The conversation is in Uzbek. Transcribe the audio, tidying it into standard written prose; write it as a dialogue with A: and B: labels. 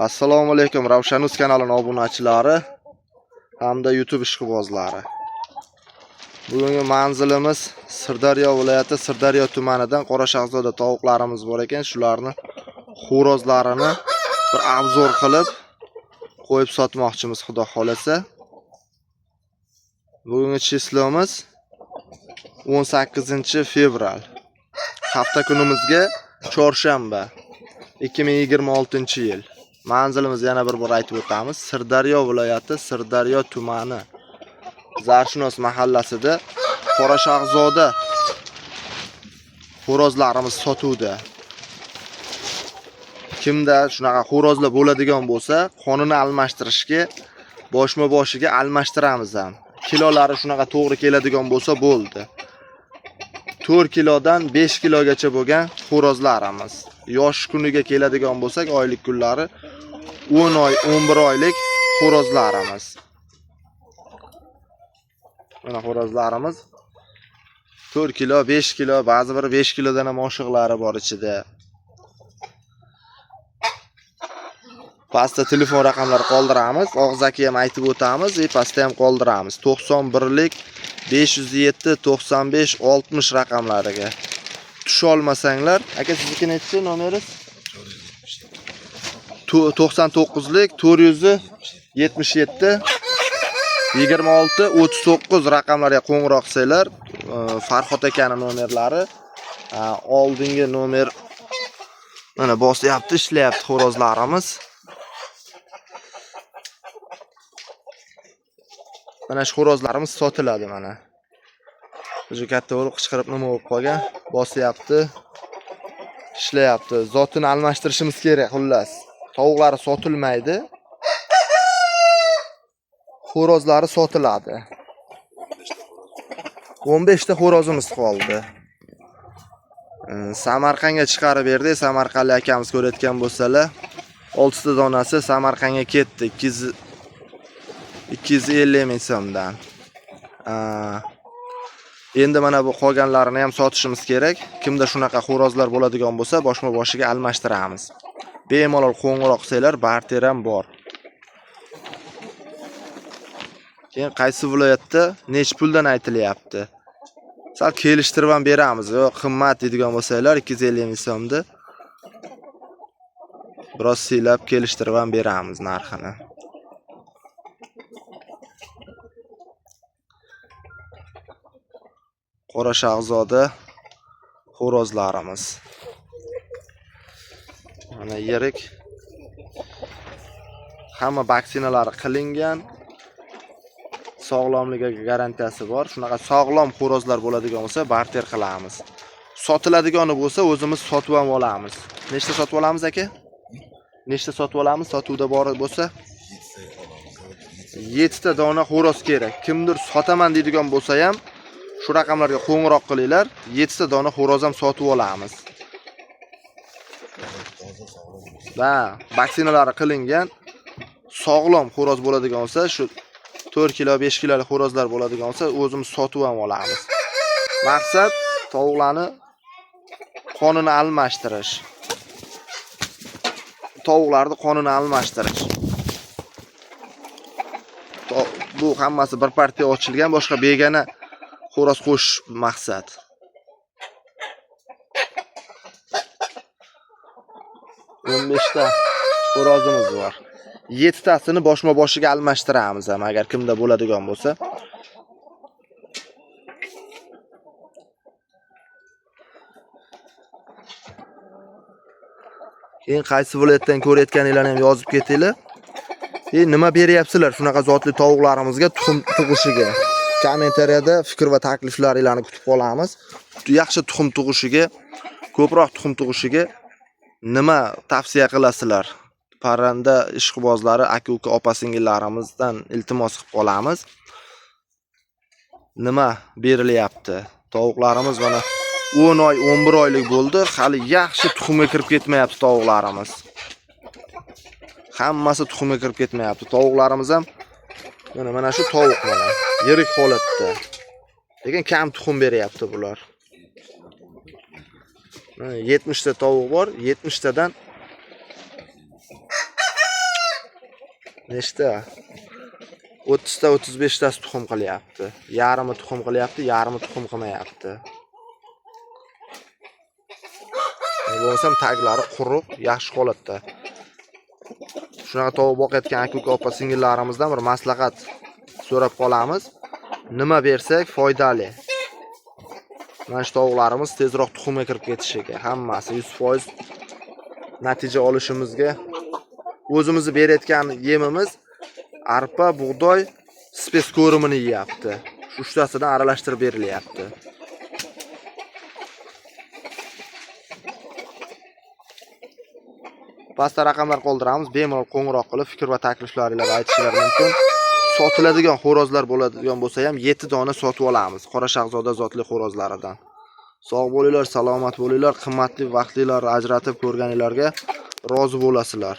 A: Assalomu alaykum Ravshanuz kanalining obunachilari hamda YouTube ishqibozlari. Bugungi manzilimiz Sirdaryo viloyati Sirdaryo tumanidan Qorashahzoda tovuqlarimiz bor ekan. Shularni xo'rozlarini bir obzor qilib qo'yib sotmoqchimiz, xudo xolasa. Bugungi числоmiz 18-fevral. Hafta kunimizga chorshanba. 2026-yil. Manzilimiz yana bir bor aytib o'tamiz. Sirdaryo viloyati Sirdaryo tumani Zarshunos mahallasida Qorashahzoda xo'rozlarimiz sotuvda. Kimda shunaqa xo'rozlar bo'ladigan bo'lsa, qonini almashtirishga boshma-boshiga almashtiramiz ham. Kilolari shunaqa to'g'ri keladigan bo'lsa bo'ldi. 4 kilodan 5 kilogacha bo'lgan xo'rozlarimiz. Yosh kuniga keladigan bo'lsak, oylik kunlari 10 oy, 11 oylik xo'rozlarimiz. Mana xo'rozlarimiz 4 kilo, 5 kilo, ba'zi bir 5 kilodan ham oshiqlari bor ichida. Pastda telefon raqamlari qoldiramiz. Og'zaki ham aytib o'tamiz, pastda ham qoldiramiz. 91lik 507 95 60 raqamlariga tusha olmasanglar, aka sizniki nechi nomeringiz? 99lik 477 26 39 raqamlarga qo'ng'iroq qilsanglar, Farhod akani nomerlari, oldingi nomer mana bosyapti, ishlayapti xo'rozlarimiz. Mana shu xo'rozlarimiz sotiladi mana. O'zi katta bo'lib qichqirib nima bo'lib qolgan, bosyapti, ishlayapti. Zotini almashtirishimiz kerak, xullas. Tovuqlari sotilmaydi. Xo'rozlari sotiladi. 15 ta xo'rozimiz qoldi. Samarqandga chiqarib berdik. Samarqandlik akamiz ko'rayotgan bo'lsalar, 6 ta donasi Samarqandga ketdi. 250 ming so'mdan. Endi mana bu qolganlarini ham sotishimiz kerak. Kimda shunaqa xo'rozlar bo'ladigan bo'lsa, boshma-boshiga almashtiramiz. Bemalol qo'ng'iroq qilsanglar, barter ham bor. Keyin qaysi viloyatda necha puldan aytilyapti? Sal kelishtirib ham beramiz. Yo'q, qimmat deydigan bo'lsanglar, 250 ming so'mni biroz siylab kelishtirib ham beramiz narxini. Qorashahzoda xo'rozlarimiz. Mana yirik. Hamma vaksinalari qilingan. Sog'lomligiga garantiyasi bor. Shunaqa sog'lom xo'rozlar bo'ladigan bo'lsa, barter qilamiz. Sotiladigani bo'lsa, o'zimiz sotib ham olamiz. Nechta sotib olamiz aka? Nechta sotib olamiz? Sotuvda bor bo'lsa 7 ta dona xo'roz kerak. Kimdir sotaman deydigan bo'lsa ham shu raqamlarga qo'ng'iroq qilinglar. 7 ta dona xo'roz ham sotib olamiz. Va vaksinalari qilingan sog'lom xo'roz bo'ladigan bo'lsa, shu 4 kilo, 5 kilolik xo'rozlar bo'ladigan bo'lsa, o'zimiz sotib ham olamiz. Maqsad tovuqlarni qonini almashtirish. Tovuqlarni qonini almashtirish. Bu hammasi bir partiya ochilgan, boshqa begona xo'roz qo'shish maqsad. 15 ta xo'rozimiz bor. 7 tasini boshma-boshiga almashtiramiz ham, agar kimda bo'ladigan bo'lsa. Keyin qaysi viloyatdan ko'rayotganinglarni ham yozib ketinglar. Nima beryapsizlar shunaqa zotli tovuqlarimizga tuxum tug'ishiga? Kommentariyada fikr va takliflaringlarni kutib qolamiz. Yaxshi tuxum tug'ishiga, ko'proq tuxum tug'ishiga nima tavsiya qilasizlar? Parranda ishqibozlari, aka-uka, opa-singillarimizdan iltimos qilib qolamiz. Nima berilyapti? Tovuqlarimiz mana 10 oy, 11 oylik bo'ldi, hali yaxshi tuxumga kirib ketmayapti tovuqlarimiz. Hammasi tuxumga kirib ketmayapti. Tovuqlarimiz ham mana shu tovuq mana yirik holatda. Lekin kam tuxum beryapti bular. 70 ta tovuq bor, 70 tadan Nechta? 30 ta 35 tasi tuxum qilyapti. Yarmi tuxum qilyapti, yarmi tuxum qilmayapti. Bo'lmasam taglari quruq, yaxshi holatda. Shunaqa tovuq boqayotgan aka-uka, opa singillarimizdan bir maslahat so'rab qolamiz. Nima bersak foydali? Mana shu tovuqlarimiz tezroq tuxumga kirib ketishiga, hammasi 100% natija olishimizga o'zimizni berayotgan yemimiz arpa, bug'doy, spes ko'rimini yeyapti. Shu uchtasidan aralashtirib berilyapti. Pastda raqamlar qoldiramiz. Bemalol qo'ng'iroq qilib fikr va takliflaringizni aytishingiz mumkin. Sotiladigan xo'rozlar bo'ladigan bo'lsa ham 7 dona sotib olamiz. Qora Shahzoda zotli xo'rozlaridan. Sog' bo'linglar, salomat bo'linglar, qimmatli vaqtinglarni ajratib ko'rganinglarga rozi bo'lasizlar.